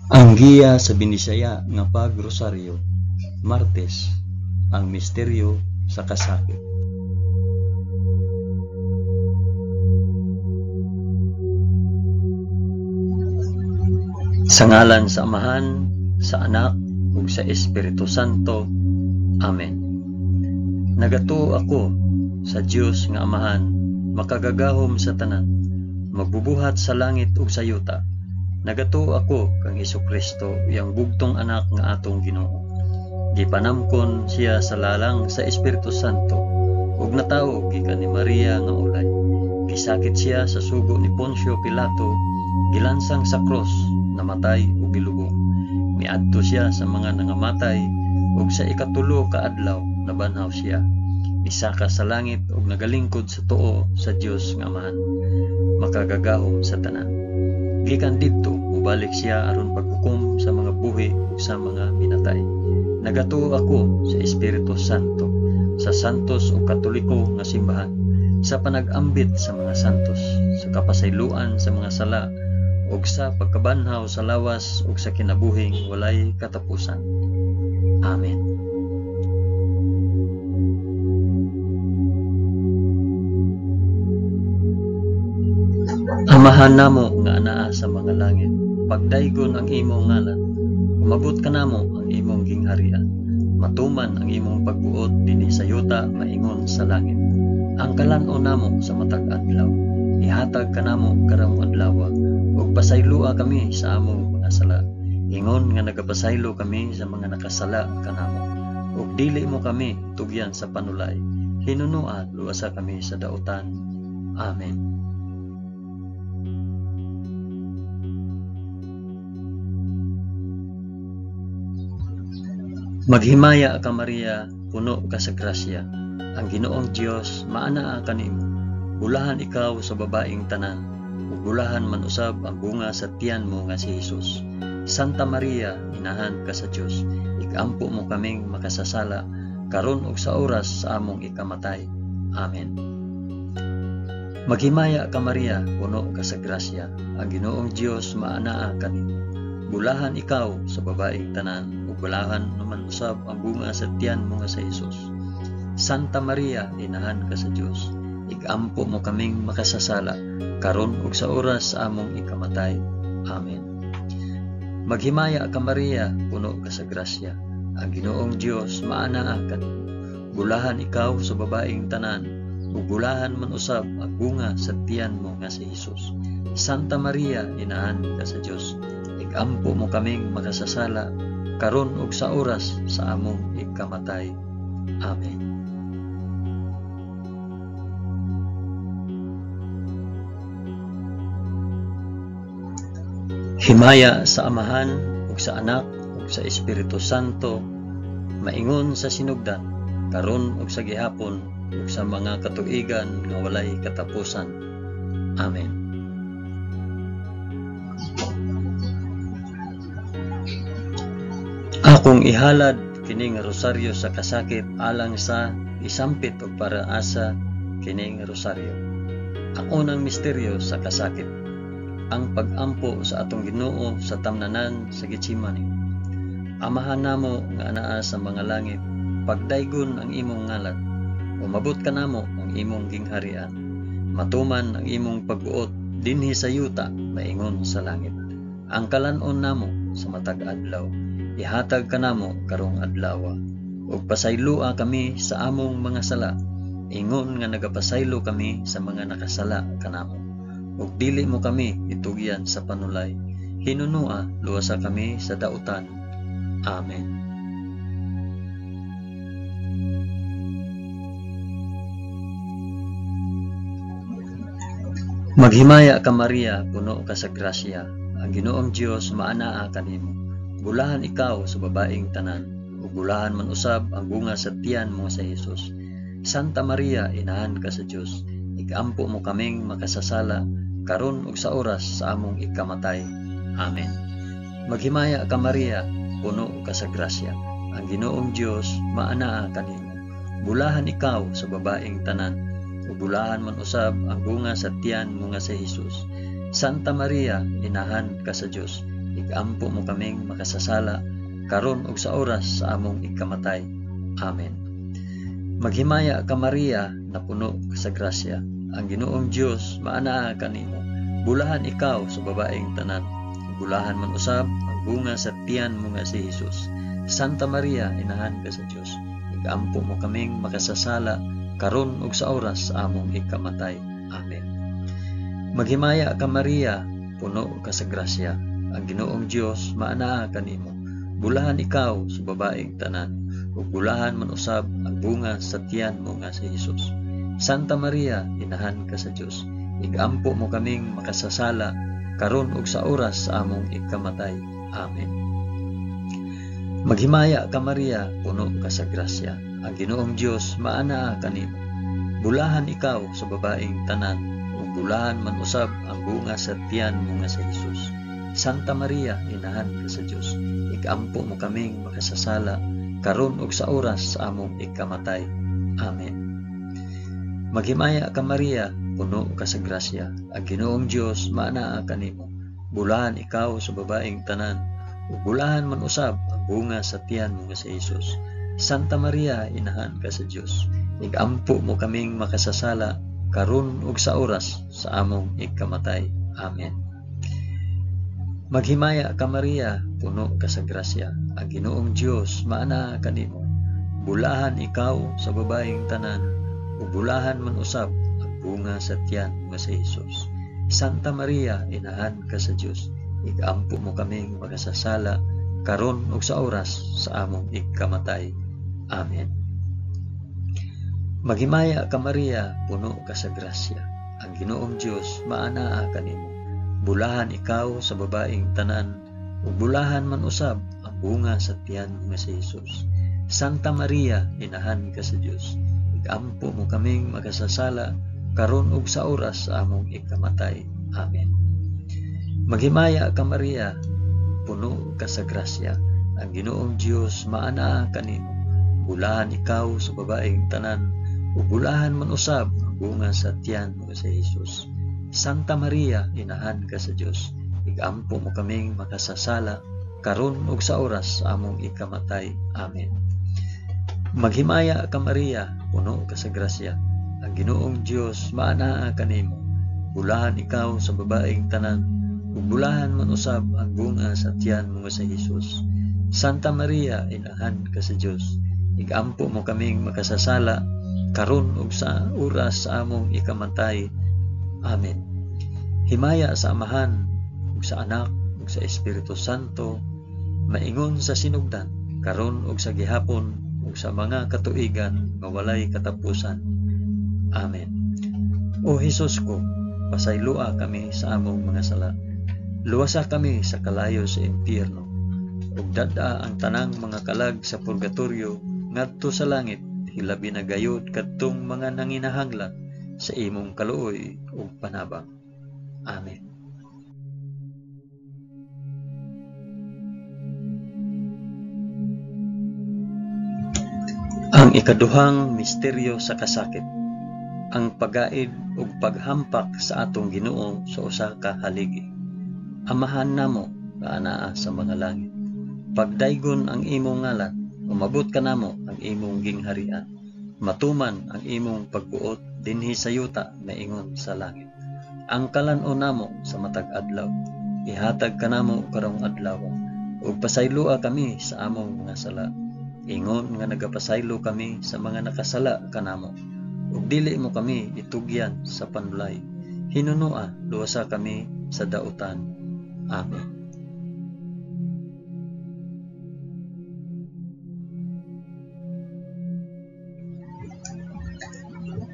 Ang giya sa Binisaya nga pag-rosaryo, Martes, ang misteryo sa kasakit. Sa ngalan sa Amahan, sa Anak, ug sa Espiritu Santo. Amen. Nagatuo ako sa Dios nga Amahan, makagagahom sa tanan, magbubuhat sa langit ug sa yuta. Nagatuo ako kang Hesukristo, iyang bugtong anak nga atong Ginoo. Gipanamkon siya sa lalang sa Espiritu Santo, ug natawo gikan ni Maria nga ulay. Gisakit siya sa sugo ni Poncio Pilato, gilansang sa krus, namatay ug gilubong. Miadto siya sa mga nangamatay, ug sa ikatulo ka adlaw nabanhaw siya. Misaka sa langit ug nagalingkod sa tuo sa Dios nga Amahan, makagagahom sa tanan. Gikan didto mobalik siya aron paghukom sa mga buhi ug sa mga minatay. Nagatuo ako sa Espiritu Santo, sa santos ug katoliko nga simbahan, sa panag-ambit sa mga santos, sa kapasayloan sa mga sala, ug sa pagkabanhaw sa lawas ug sa kinabuhing walay katapusan. Amen. Amahan namo nga anaa sa mga langit, pagdaygon ang imong ngalan, umabot kanamo ang imong gingharian, matuman ang imong pagbuot dinhi sa yuta maingon sa langit. Ang kalan-on namo sa matag adlaw, ihatag kanamo karong adlaw, ug pasayloa kami sa among mga sala, ingon nga nagapasaylo kami sa mga nakasala kanamo. Ug dili mo kami tugyan sa panulay, hinunua luwasa kami sa dautan. Amen. Maghimaya ka Maria, puno ka sa grasya. Ang Ginoong Dios maanaa kanimo. Bulahan ikaw sa babaeng tanan, ug bulahan man usab ang bunga sa tiyan mo nga si Hesus. Santa Maria, inahan ka sa Dios, ikampo mo kaming makasasala karon ug sa oras sa among ikamatay. Amen. Maghimaya ka Maria, puno ka sa grasya. Ang Ginoong Dios maanaa kanimo. Bulahan ikaw sa babaeng tanan, ug bulahan naman usab ang bunga sa tiyan mo nga sa Hesus. Santa Maria, inahan ka sa Dios, ikampo mo kaming makasasala, karon ug sa oras sa among ikamatay. Amen. Maghimaya ka Maria, puno ka sa grasya. Ang Ginoong Dios maanaa kanimo. Bulahan ikaw sa babaeng tanan, ug bulahan man usab ang bunga sa tiyan mo nga si Hesus. Santa Maria, inahan ka sa Dios, ikampo mo kaming makasasala, karon ug sa oras sa among ikamatay. Amen. Himaya sa Amahan ug sa Anak ug sa Espiritu Santo, maingon sa sinugdan, karon ug sa gihapon ug sa mga katuigan nga walay katapusan. Amen. Akong ihalad kining rosaryo sa kasakit alang sa isampit og para asa kining rosaryo. Ang unang misteryo sa kasakit, ang pag-ampo sa atong Ginoo sa tamnanan sa Getsemani. Amahan namo nga anaa sa mga langit, pagdaygon ang imong ngalan, umabot kanamo ang imong gingharian, matuman ang imong pagbuot dinhi sa yuta maingon sa langit. Ang kalan-on namo sa matag adlaw, ihatag kanamo karong adlaw, ug pasayloa kami sa among mga sala, ingon nga nagapasaylo kami sa mga nakasala kanamo. Ug dili mo kami itugyan sa panulay, hinunua luwasa kami sa dautan. Amen. Maghimaya ka Maria, puno ka sa grasya. Ang Ginoong Dios maanaa kanimo. Bulahan ikaw sa babaeng tanan, ug bulahan man usab ang bunga sa tiyan mo sa Hesus. Santa Maria, inahan ka sa Dios, ikampo mo kaming makasasala, karon ug sa oras sa among ikamatay. Amen. Maghimaya ka Maria, puno ka sa grasya. Ang Ginoong Dios maanaa kanimo. Bulahan ikaw sa babaeng tanan, ug bulahan man usab ang bunga sa tiyan mo nga sa Hesus. Santa Maria, inahan ka sa Dios, Igampo mo kaming makasasala, karon ug sa oras sa among ikamatay. Amen. Maghimaya ka Maria, napuno ka sa grasya. Ang Ginoong Dios maanaa kanimo. Bulahan ikaw sa babaeng tanan. Bulahan man usab ang bunga sa tiyan mo nga si Hesus. Santa Maria, inahan ka sa Dios. Igampo mo kaming makasasala, karon ug sa oras sa among ikamatay. Amen. Maghimaya ka Maria, puno ka sa grasya. Ang Ginoong Dios maanaa kanimo. Bulahan ikaw sa babaeng tanan, ug bulahan man usab ang bunga sa tiyan mo nga si Hesus. Santa Maria, inahan ka sa Dios. Igampo mo kaming makasasala, karon ug sa oras sa among ikamatay. Amen. Maghimaya ka Maria, puno ka sa grasya. Ang Ginoong Dios maanaa kanimo. Bulahan ikaw sa babaeng tanan, ug bulahan man usab ang bunga sa tiyan mo nga si Hesus. Santa Maria, inahan ka sa Dios. Igampo mo kaming makasasala, karon ug sa oras sa among ikamatay. Amen. Maghimaya ka Maria, puno ka sa grasya. Ang Ginoong Dios maanaa kanimo. Bulahan ikaw sa babaeng tanan, ug bulahan man usab ang bunga sa tiyan mo nga si Hesus. Santa Maria, inahan ka sa Dios. Igampo mo kaming makasasala, karon ug sa oras sa among ikamatay. Amen. Maghimaya ka Maria, puno ka sa grasya. Ang Ginoong Dios maanaa kanimo. Bulahan ikaw sa babaeng tanan, ug bulahan man usab ang bunga sa tiyan mo si Hesus. Santa Maria, inahan ka sa Dios. Igampo mo kaming makasasala, karon ug sa oras sa among ikamatay. Amen. Maghimaya ka Maria, puno ka sa grasya. Ang Ginoong Dios maanaa kanimo. Bulahan ikaw sa babaeng tanan, ug bulahan man usab ang bunga sa tiyan mo nga si Hesus. Santa Maria, inahan ka sa Dios. Igampo mo kaming makasasala, karon ug sa oras sa among ikamatay. Amen. Maghimaya ka Maria, puno ka sa grasya. Ang Ginoong Dios maanaa kanimo. Bulahan ikaw sa babaeng tanan, ug bulahan man usab ang bunga sa tiyan mo sa Hesus. Santa Maria, inahan ka sa Dios. Igampo mo kaming makasasala, karon ug sa oras sa among ikamatay. Amen. Maghimaya ka Maria, puno ka sa grasya. Ang Ginoong Dios maanaa kanimo. Bulahan ikaw sa babaeng tanan, ug bulahan man usab ang bunga sa tiyan mo nga si Hesus. Santa Maria, inahan ka sa Dios. Igampo mo kaming makasasala, karon ug sa oras sa among ikamatay. Amen. Himaya sa Amahan, ug sa Anak, ug sa Espiritu Santo, maingon sa sinugdan, karon ug sa gihapon, ug sa mga katuigan nga walay katapusan. Amen. O Hesus ko, pasayloa kami sa among mga sala. Luwasa kami sa kalayo sa impyerno, ug dad-a ang tanang mga kalag sa purgatorio ngadto sa langit, hilabi na gayud kadtong mga nanginahanglan sa imong kaluoy ug panabang. Amen. Ang ikaduhang misteryo sa kasakit, ang pagaid ug paghampak sa atong Ginoo sa usa ka haligi. Amahan namo nga anaa sa mga langit. Pagdaygon ang imong ngalan, umabot kanamo ang imong gingharian. Matuman ang imong pagbuot dinhi sa yuta maingon sa langit. Ang kalan-on namo sa matag adlaw, ihatag kanamo karong adlaw, ug pasayloa kami sa among mga sala, ingon nga nagapasaylo kami sa mga nakasala kanamo. Ug dili mo kami itugyan sa panulay, hinunoa luwasa kami sa dautan. Amen.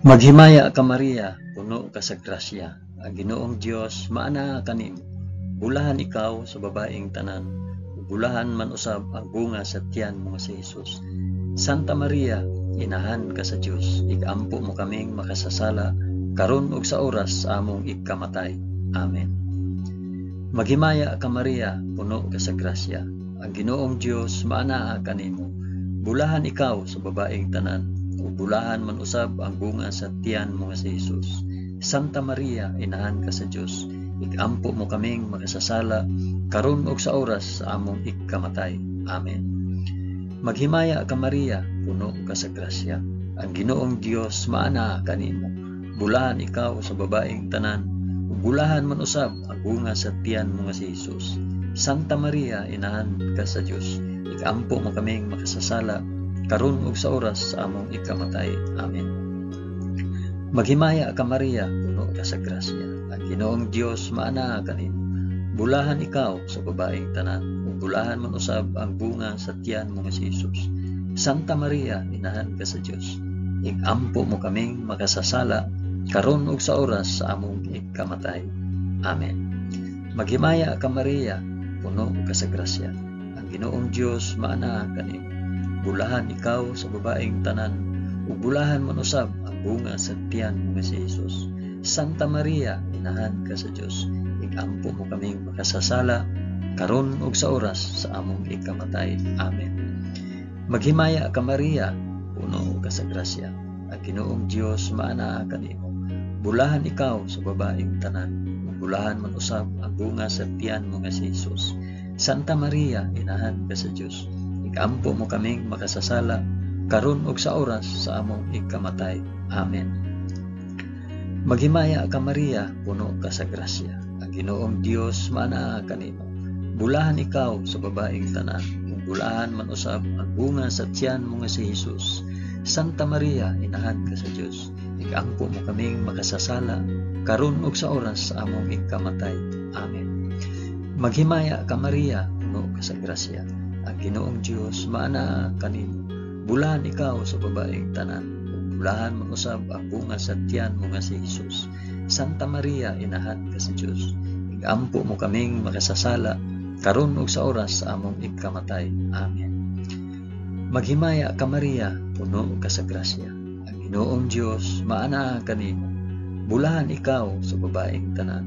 Maghimaya ka Maria, puno ka sa grasya. Ang Ginoong Dios maanaa kanimo. Bulahan ikaw sa babaeng tanan, ug bulahan man usab ang bunga sa tiyan mo nga si Hesus. Santa Maria, inahan ka sa Dios, igampo mo kaming makasasala, karon ug sa oras sa among ikamatay. Amen. Maghimaya ka Maria, puno ka sa grasya. Ang Ginoong Dios maanaa kanimo. Bulahan ikaw sa babaeng tanan, ug bulahan man usab ang bunga sa tiyan mo nga si Hesus. Santa Maria, inahan ka sa Dios, igampo mo kaming makasasala, karon ug sa oras sa among ikamatay. Amen. Maghimaya ka Maria, puno ka sa grasya. Ang Ginoong Dios maanaa kanimo. Bulahan ikaw sa babaeng tanan, ug bulahan man usab ang bunga sa tiyan mo nga si Hesus. Santa Maria, inahan ka sa Dios, ikaampo mo kaming makasasala, karon ug sa oras sa among ikamatay. Amen. Maghimaya ka Maria, puno ka sa grasya. Ang Ginoong Dios maanaa kanimo. Bulahan ikaw sa babaeng tanan, ug bulahan man usab ang bunga sa tiyan mo nga si Hesus. Santa Maria, inahan ka sa Dios, ikampo mo kaming makasasala, karon ug sa oras sa among ikamatay. Amen. Maghimaya ka Maria, puno ka sa grasya. Ang Ginoong Dios maanaa kanimo. Bulahan ikaw sa babaeng tanan, ug bulahan man usab ang bunga sa tiyan mo nga si Hesus. Santa Maria, inahan ka sa Dios, ikampo mo kaming makasasala, karon ug sa oras sa among ikamatay. Amen. Maghimaya ka Maria, puno ka sa grasya. Ang Ginoong Dios maanaa kanimo. Bulahan ikaw sa babaeng tanan, ug bulahan man usab ang bunga sa tiyan mo nga si Hesus. Santa Maria, inahan ka sa Dios, ikampo mo kaming makasasala, karon ug sa oras sa among ikamatay. Amen. Maghimaya ka Maria, puno ka sa grasya. Ang Ginoong Dios maanaa kanimo. Bulahan ikaw sa babaeng tanan, ug bulahan man usab ang bunga sa tiyan mo nga si Hesus. Santa Maria, inahan ka sa Dios, ikampo mo kaming makasasala, karon ug sa oras sa among ikamatay. Amen. Maghimaya ka Maria, puno ka sa grasya. Ang Ginoong Dios maanaa kanimo. Bulahan ikaw sa babaeng tanan, ug bulahan man usab ang bunga sa tiyan mo nga si Hesus. Santa Maria, inahan ka sa Dios, ikampo mo kaming makasasala, karon ug sa oras sa among ikamatay. Amen. Maghimaya ka Maria, puno ka sa grasya. Ang Ginoong Dios maanaa kanimo. Bulahan ikaw sa babaeng tanan,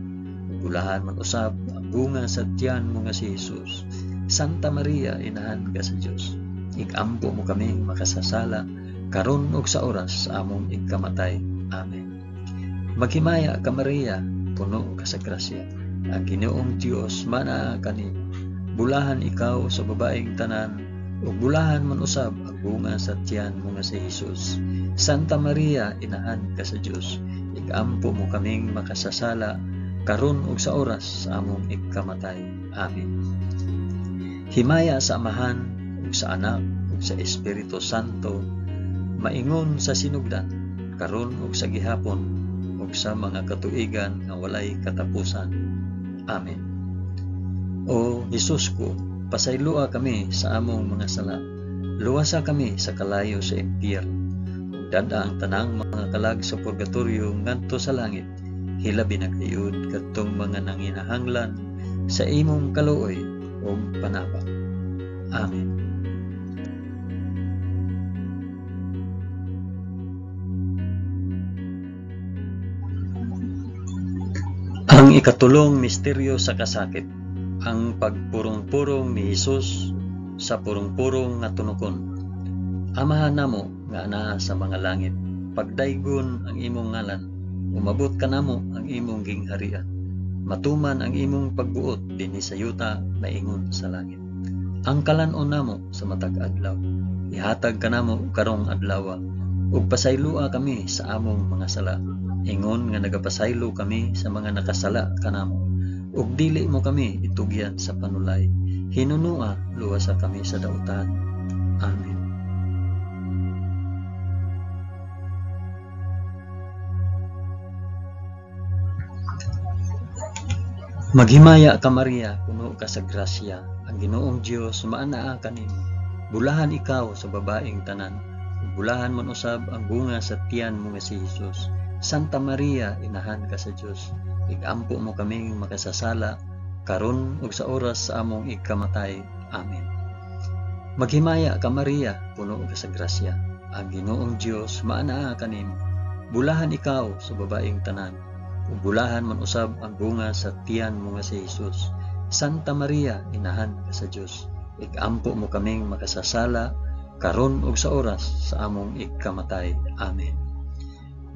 ug bulahan man usab ang bunga sa tiyan mo nga si Hesus. Santa Maria, inahan ka sa Dios, ikampo mo kaming makasasala, karon ug sa oras sa among ikamatay. Amen. Maghimaya ka Maria, puno ka sa grasya. Ang Ginoong Dios maanaa kanimo. Bulahan ikaw sa babaeng tanan, ug bulahan man usab ang bunga sa tiyan mo nga si Hesus. Santa Maria, inahan ka sa Dios, ikampo mo kaming makasasala, karon ug sa oras sa among ikamatay. Amen. Himaya sa Amahan ug sa Anak ug sa Espiritu Santo, maingon sa sinugdan, karon ug sa gihapon ug sa mga katuigan nga walay katapusan. Amen. O Hesus ko, pasayloa kami sa among mga sala. Luwasa kami sa kalayo sa impyerno. Ug dad-a ang tanang mga kalag sa purgatorio ngadto sa langit. Hilabi na gayud kadtong mga nanginahanglan sa imong kaluoy ug panabang. Amen. Ang ikatulong misteryo sa kasakit, ang pagpurong-purong ni Hesus sa purong-purong nga tunokon. Amahan namo nga anaa sa mga langit, pagdaygon ang imong ngalan, umabot kanamo ang imong gingharian. Matuman ang imong pagbuot dinhi sa yuta maingon sa langit. Ang kalan-on namo sa matag adlaw, ihatag kanamo karong adlawa, ug pasayloa kami sa among mga sala, ingon nga nagapasaylo kami sa mga nakasala kanamo. Ug dili mo kami itugyan sa panulay, hinunua luwasa kami sa dautan. Amen. Maghimaya ka Maria, puno ka sa grasya, ang Ginoong Dios maanaa kanimo. Bulahan ikaw sa babaeng tanan, ug bulahan man usab ang bunga sa tiyan mo nga si Hesus. Santa Maria, inahan ka sa Dios, igampo mo kaming makasasala, karon ug sa oras sa among ikamatay. Amen. Maghimaya ka Maria, puno ka sa grasya, ang Ginoong Dios maanaa kanimo. Bulahan ikaw sa babaeng tanan, ug bulahan man usab ang bunga sa tiyan mo nga si Hesus. Santa Maria, inahan ka sa Dios, igampo mo kaming makasasala, karon ug sa oras sa among ikamatay. Amen.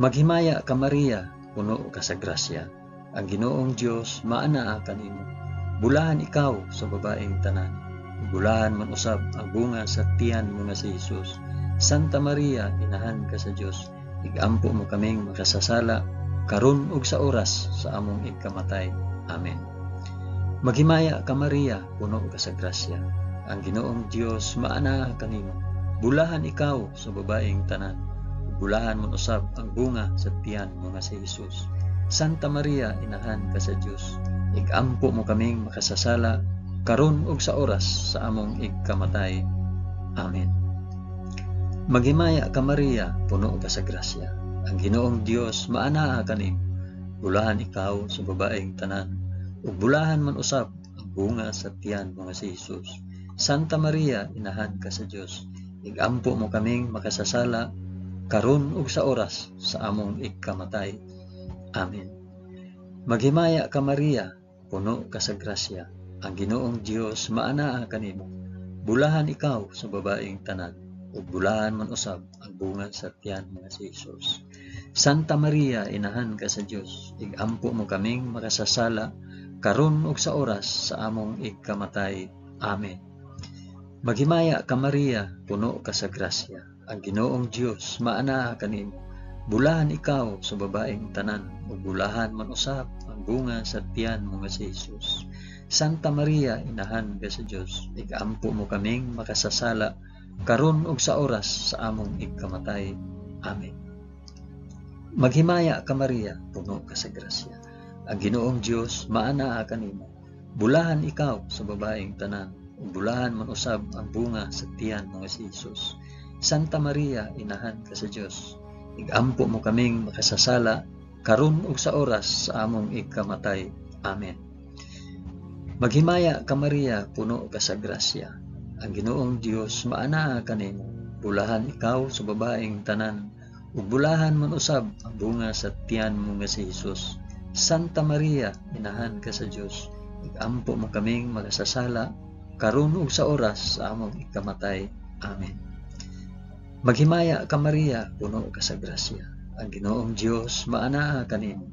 Maghimaya ka Maria, puno ka sa grasya, ang Ginoong Dios maanaa kanimo. Bulahan ikaw sa babaeng tanan, ug bulahan man usab ang bunga sa tiyan mo nga si Hesus. Santa Maria, inahan ka sa Dios, igampo mo kaming makasasala karon ug sa oras sa among igkamatay. Amen. Maghimaya ka Maria, puno ka sa grasya. Ang Ginoong Dios maanaa kanimo. Bulahan ikaw sa babaeng tanan, ug bulahan man usab ang bunga sa tiyan mo nga si Hesus. Santa Maria, inahan ka sa Dios, igampo mo kaming makasasala karon ug sa oras sa among igkamatay. Amen. Maghimaya ka Maria, puno ka sa grasya. Ang Ginoong Dios maanaa kanimo. Bulahan ikaw sa babaeng tanan, ug bulahan man usab ang bunga sa tiyan mo nga si Hesus. Santa Maria, inahan ka sa Dios, igampo mo kaming makasasala karon ug sa oras sa among igkamatay. Amen. Maghimaya ka Maria, puno ka sa grasya. Ang Ginoong Dios maanaa kanimo. Bulahan ikaw sa babaeng tanan, ug bulahan man usab ang bunga sa tiyan mo nga si Hesus. Santa Maria, inahan ka sa Dios, igampo mo kaming makasasala karon ug sa oras sa among igkamatay. Amen. Maghimaya ka Maria, puno ka sa grasya. Ang Ginoong Dios maanaa kanimo. Bulahan ikaw sa babaeng tanan, ug bulahan man usab ang bunga sa tiyan mo nga si Hesus. Santa Maria, inahan ka sa Dios, igampo mo kaming makasasala karon ug sa oras sa among igkamatay. Amen. Maghimaya ka Maria, puno ka sa grasya. Ang Ginoong Dios maanaa kanimo. Bulahan ikaw sa babaeng tanan, ug bulahan man usab ang bunga sa tiyan mo nga si Hesus. Santa Maria, inahan ka sa Dios, igampo mo kaming makasasala karon ug sa oras sa among igkamatay. Amen. Maghimaya ka Maria, puno ka sa grasya. Ang Ginoong Dios maanaa kanimo. Bulahan ikaw sa babaeng tanan, ug bulahan man usab ang bunga sa tiyan mo nga si Hesus. Santa Maria, inahan ka sa Dios, igampo mo kaming makasasala karon ug sa oras sa among ikamatay. Amen. Maghimaya ka Maria, puno ka sa grasya. Ang Ginoong Dios maanaa kanimo.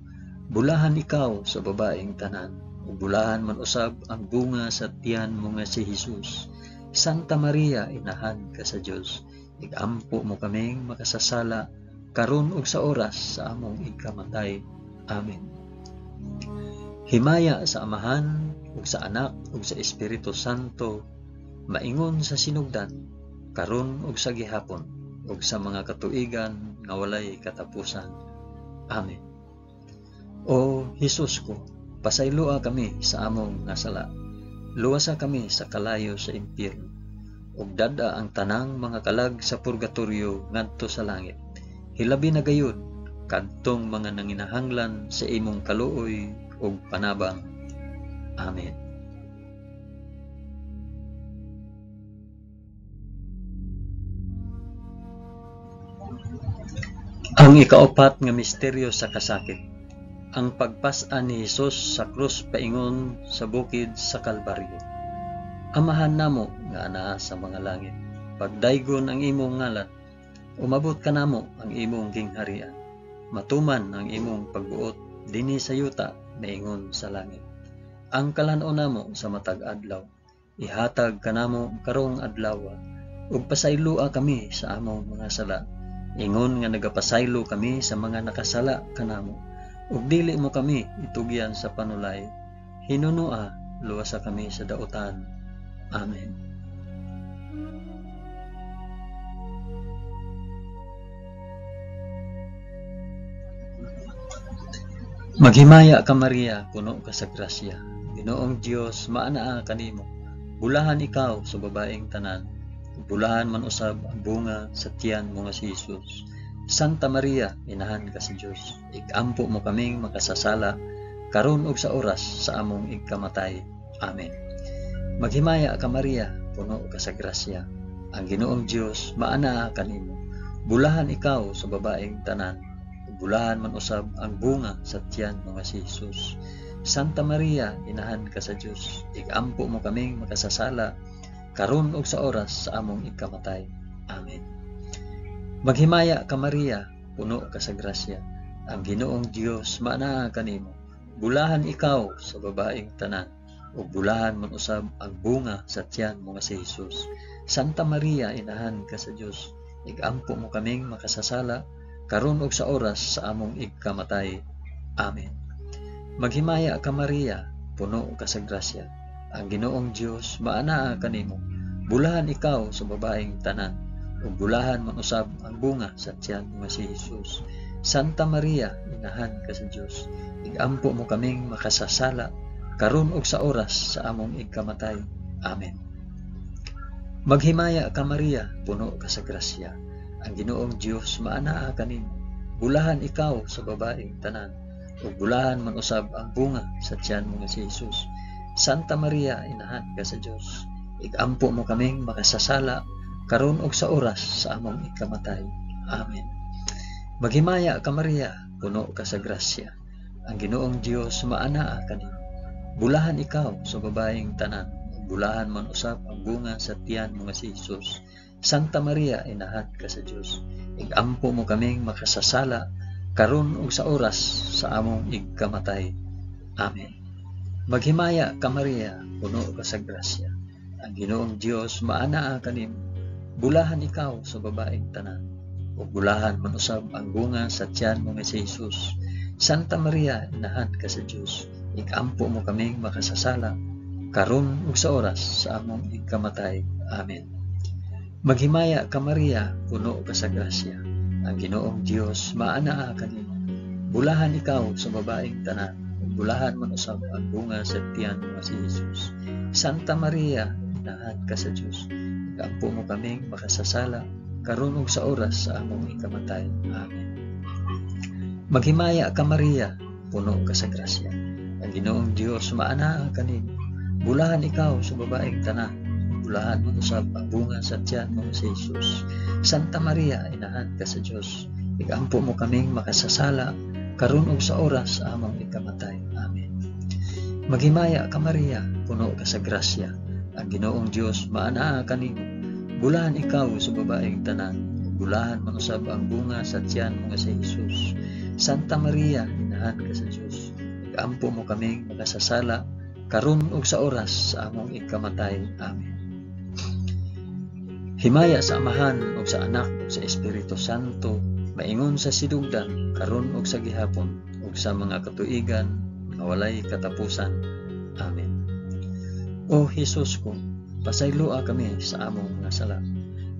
Bulahan ikaw sa babaeng tanan, ug bulahan man usab ang bunga sa tiyan mo nga si Hesus. Santa Maria, inahan ka sa Dios, igampo mo kaming makasasala karon ug sa oras sa among ikamatay. Amen. Himaya sa Amahan ug sa Anak ug sa Espiritu Santo, maingon sa sinugdan, karon ug sa gihapon, ug sa mga katuigan nga walay katapusan. Amen. O Hesus ko, pasayloa kami sa among nga sala. Luwasa kami sa kalayo sa impyerno, ug dad-a ang tanang mga kalag sa purgatorio ngadto sa langit. Hilabi na gayud kadtong mga nanginahanglan sa imong kaluoy ug panabang. Amen. Ang ikaapat nga misteryo sa kasakit, ang pagpas-an ni Hesus sa krus paingon sa bukid sa Kalbaryo. Amahan namo nga anaa sa mga langit, pagdaygon ang imong ngalan, umabot kanamo ang imong gingharian, matuman ang imong pagbuot dinhi sa yuta maingon sa langit. Ang kalan-on namo sa matag adlaw, ihatag kanamo karong adlaw, ug pasayloa kami sa among mga sala, ingon nga nagapasaylo kami sa mga nakasala kanamo, ug dili mo kami itugyan sa panulay, hinunoa luwasa kami sa dautan. Amen. Maghimaya ka Maria, puno ka sa grasya. Ginoong Dios maanaa kanimo. Bulahan ikaw sa babaeng tanan, ug bulahan man usab ang bunga sa tiyan mo nga si Hesus. Santa Maria, inahan ka sa Dios, igampo mo kaming makasasala karon ug sa oras sa among igkamatay. Amen. Maghimaya ka Maria, puno ka sa grasya. Ang Ginoong Dios maanaa kanimo. Bulahan ikaw sa babaeng tanan, ug bulahan man usab ang bunga sa tiyan mo nga si Hesus. Santa Maria, inahan ka sa Dios, igampo mo kaming makasasala karon ug sa oras sa among ikamatay. Amen. Maghimaya ka Maria, puno ka sa grasya. Ang Ginoong Dios maanaa kanimo. Bulahan ikaw sa babaeng tanan, ug bulahan man usab ang bunga sa tiyan mo nga si Hesus. Santa Maria, inahan ka sa Dios, igampo mo kaming makasasala karon ug sa oras sa among igkamatay. Amen. Maghimaya ka Maria, puno ka sa grasya. Ang Ginoong Dios maanaa kanimo. Bulahan ikaw sa babaeng tanan, ug bulahan man usab ang bunga sa tiyan mo nga si Hesus. Santa Maria, inahan ka sa Dios, igampo mo kaming makasasala karon ug sa oras sa among igkamatay. Amen. Maghimaya ka Maria, puno ka sa grasya. Ang Ginoong Dios maanaa kanimo. Bulahan ikaw sa babaeng tanan, ug bulahan man usab ang bunga sa tiyan mo nga si Hesus. Santa Maria, inahan ka sa Dios, igampo mo kaming makasasala karon ug sa oras sa among ikamatay. Amen. Maghimaya ka Maria, puno ka sa grasya. Ang Ginoong Dios maanaa kanimo. Bulahan ikaw sa babaeng tanan, ug bulahan man usab ang bunga sa tiyan mo nga si Hesus. Santa Maria, inahan ka sa Dios, igampo mo kaming makasasala karon ug sa oras sa among igkamatay. Amen. Maghimaya ka Maria, puno ka sa grasya. Ang Ginoong Dios maanaa kanimo. Bulahan ikaw sa babaeng tanan, ug bulahan man usab ang bunga sa tiyan mo nga si Hesus. Santa Maria, inahan ka sa Dios, igampo mo kaming makasasala karon ug sa oras sa among igkamatay. Amen. Maghimaya ka Maria, puno ka sa grasya. Ang Ginoong Dios maanaa kanimo. Bulahan ikaw sa babaeng tanan, ug bulahan man usab ang bunga sa tiyan mo nga si Hesus. Santa Maria, inahan ka sa Dios, igampo mo kaming makasasala karon ug sa oras sa among ikamatay. Amen. Maghimaya ka Maria, puno ka sa grasya. Ang Ginoong Dios maanaa kanimo. Bulahan ikaw sa babaeng tanan, bulahan man usab ang bunga sa tiyan mo nga si Hesus. Santa Maria, inahan ka sa Dios, igampo mo kaming makasasala karon ug sa oras sa among ikamatay. Amen. Maghimaya ka Maria, puno ka sa grasya. Ang Ginoong Dios maanaa kanimo. Bulahan ikaw sa babaeng tanan, bulahan man usab ang bunga sa tiyan mo nga si Hesus. Santa Maria, inahan ka sa Dios, igampo mo kaming makasasala karon ug sa oras sa among ikamatay. Amen. Himaya sa Amahan ug sa Anak ug sa Espiritu Santo, maingon sa sidugdan karon ug sa gihapon ug sa mga katuigan nga walay katapusan. Amen. O Hesus ko, pasayloa kami sa among mga sala.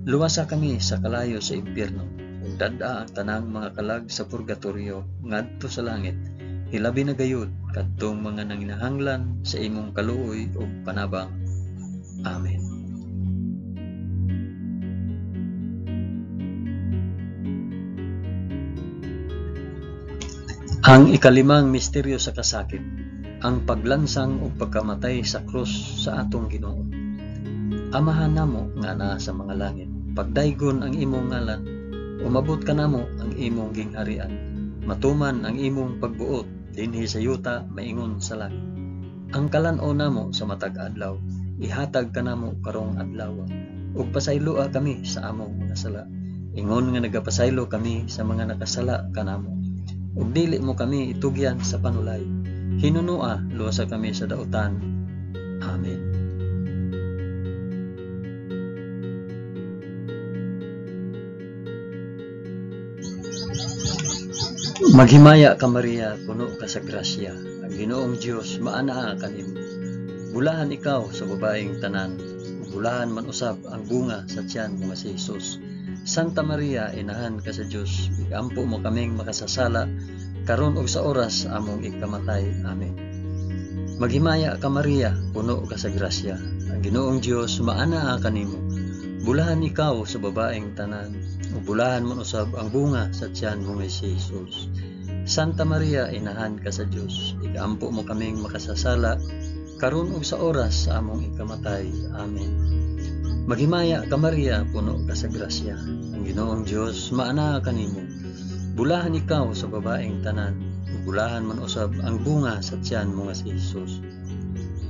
Luwasa kami sa kalayo sa impyerno ug dad-a ang tanang mga kalag sa purgatorio ngadto sa langit. Hilabi na gayud kadtong mga nanginahanglan sa imong kaluoy ug panabang. Amen. Ang ikalimang misteryo sa kasakit, ang paglansang ug pagkamatay sa krus sa atong Ginoo. Amahan namo nga naa sa mga langit, pagdaygon ang imong ngalan, umabot kanamo ang imong gingharian, matuman ang imong pagbuot dinhi sa yuta maingon sa langit. Ang kalan-on namo sa matag adlaw, ihatag kanamo karong adlaw, ug pasayloa kami sa among mga sala, ingon nga nagapasaylo kami sa mga nakasala kanamo. Ug dili mo kami itugyan sa panulay, hinunua luwasa kami sa dautan. Amen. Maghimaya ka Maria, puno ka sa grasya. Ang Ginoong Dios maanaa kanimo. Bulahan ikaw sa babaeng tanan, ug bulahan man usab ang bunga sa tiyan mo nga si Hesus. Santa Maria, inahan ka sa Dios, igampo mo kaming makasasala karon ug sa oras sa among ikamatay. Amen. Maghimaya ka Maria, puno ka sa grasya. Ang Ginoong Dios maanaa kanimo. Bulahan ikaw sa babaeng tanan, ug bulahan man usab ang bunga sa tiyan mo nga si Hesus. Santa Maria, inahan ka sa Dios, igampo mo kaming makasasala karon ug sa oras sa among ikamatay. Amen. Maghimaya ka Maria, puno ka sa grasya. Ang Ginoong Dios maanaa kanimo. Bulahan ikaw sa babaeng tanan, ug bulahan man usab ang bunga sa tiyan mo nga si Hesus.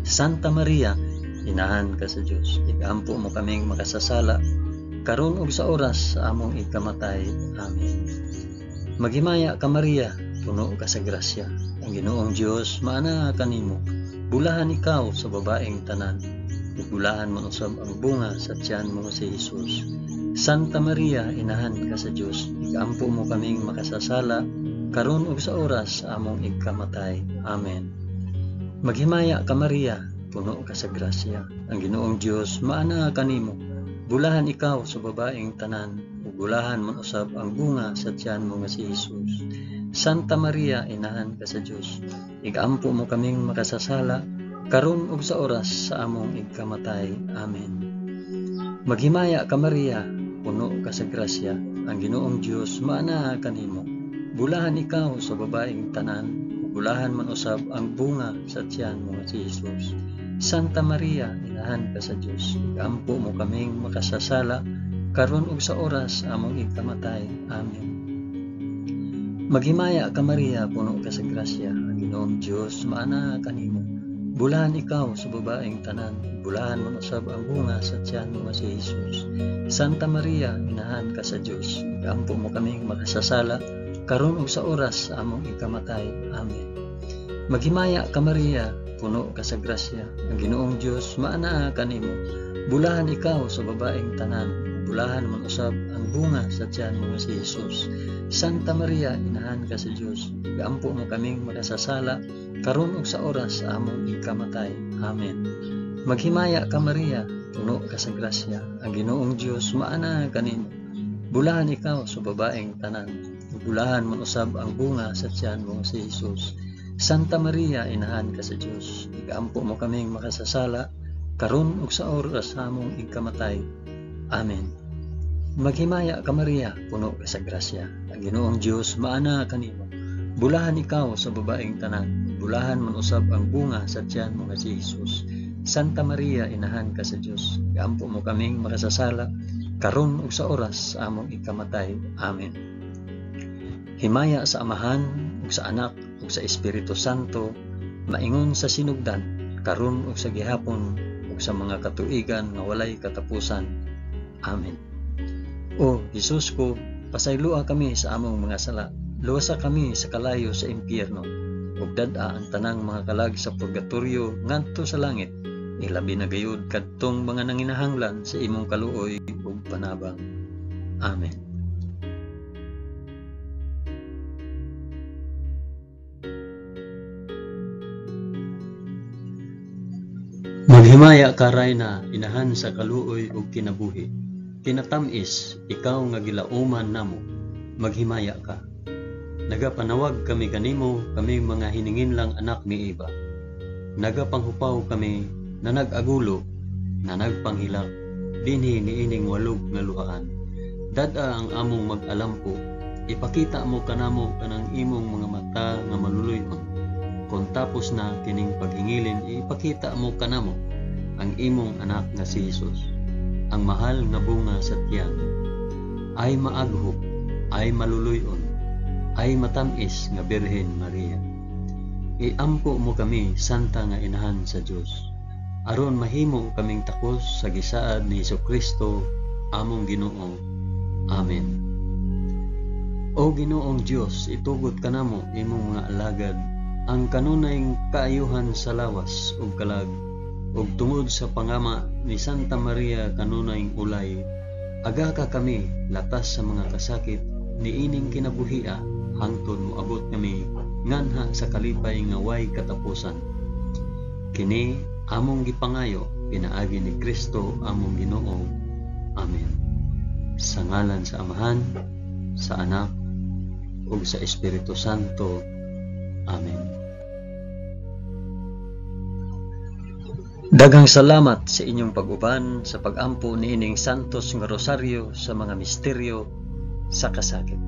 Santa Maria, inahan ka sa Dios, igampo mo kaming makasasala karon ug sa oras sa among ikamatay. Amen. Maghimaya ka Maria, puno ka sa grasya. Ang Ginoong Dios maanaa kanimo. Bulahan ikaw sa babaeng tanan, ug bulahan man usab ang bunga sa tiyan mo nga si Hesus. Santa Maria, inahan ka sa Dios, ikampo mo kaming makasasala, karon ug sa oras sa among igkamatay. Amen. Maghimaya ka Maria, puno ka sa grasya. Ang Ginoong Dios maanaa kanimo. Bulahan ikaw sa babaeng tanan, ug bulahan man usab ang bunga sa tiyan mo nga si Hesus. Santa Maria, inahan ka sa Dios, igampo mo kaming makasasala, karon ug sa oras sa among igkamatay. Amen. Maghimaya ka Maria, puno ka sa grasya. Ang Ginoong Dios maanaa kanimo. Bulahan ikaw sa babaeng tanan, ug bulahan man usab ang bunga sa tiyan mo nga si Hesus. Santa Maria, inahan ka sa Dios, igampo mo kaming makasasala, karon ug sa oras sa among igkamatay. Amen. Maghimaya ka Maria, puno ka sa grasya. Ang Ginoong Dios maanaa kanimo. Bulahan ikaw sa babaeng tanan, bulahan man usab ang bunga sa tiyan mo nga si Hesus. Santa Maria, inahan ka sa Dios, igampo mo kaming makasasala, karon ug sa oras sa among ikamatay. Amen. Maghimaya ka Maria, puno ka sa grasya. Ang Ginoong Dios maanaa kanimo. Bulahan ikaw sa babaeng tanan, bulahan man usab ang bunga sa tiyan mo nga si Hesus. Santa Maria, inahan ka sa Dios, igampo mo kaming makasasala, karon ug sa oras sa among ikamatay. Amen. Maghimaya ka Maria, puno ka sa grasya. Ang Ginoong Dios maanaa kanimo. Bulahan ikaw sa babaeng tanan, bulahan man usab ang bunga sa tiyan mo nga si Hesus. Santa Maria, inahan ka sa Dios, igampo mo kaming makasasala, karon ug sa oras sa among ikamatay. Amen. Maghimaya ka Maria, puno ka sa grasya. Ang Ginoong Dios maanaa kanimo. Bulahan ikaw sa babaeng tanan, bulahan man usab ang bunga sa tiyan mo nga si Hesus. Santa Maria, inahan ka sa Dios, igampo mo kaming makasasala, karon ug sa oras sa among ikamatay. Amen. Himaya sa Amahan ug sa Anak ug sa Espiritu Santo, maingon sa sinugdan, karon ug sa gihapon ug sa mga katuigan nga walay katapusan. Amen. O Hesus ko, pasayloa kami sa among mga sala, luwasa kami sa kalayo sa impyerno, ug dad-a ang tanang mga kalag sa purgatorio ngadto sa langit, ilabi na gayud kadtong mga nanginahanglan sa imong kaluoy ug panabang. Amen. Maghimaya ka Rayna, inahan sa kaluoy ug kinabuhi. Kinatamis, ikaw nga gilauman namo, maghimaya ka. Nagapanawag kami kanimo, kami mga hininginlang anak ni Eva. Nagapanghupaw kami na nag-agulo, na nagpanghilak, dinhi niining walog nga luhaan. Dad-a ang among mag-alampo, ipakita mo kanamo kanang imong mga mata nga maluluy-on. Kung tapos na kining paghingilin, ipakita mo kanamo ang imong anak nga si Hesus, ang mahal nga bunga sa tiyan. Ay maaghop, ay maluluy-on, ay matamis nga Birhen Maria. Iampo mo kami, Santa nga Inahan sa Dios, aron mahimo kaming takos sa gisaad ni Hesukristo among Ginoo. Amen. O Ginoong Dios, itugot kanamo imong mga alagad ang kanunay kaayuhan sa lawas ug kalag, ug tungod sa pangama ni Santa Maria kanunay ulay, aga ka kami latas sa mga kasakit niining kinabuhia hangtod moabot kami nganha sa kalipay nga way katapusan. Kini among gipangayo pinaagi ni Kristo among Ginoo. Amen. Sa ngalan sa Amahan, sa Anak, ug sa Espiritu Santo. Amen. Daghang salamat sa inyong pag-uban sa pag-ampo niining Santos nga Rosaryo sa mga misteryo sa kasakit.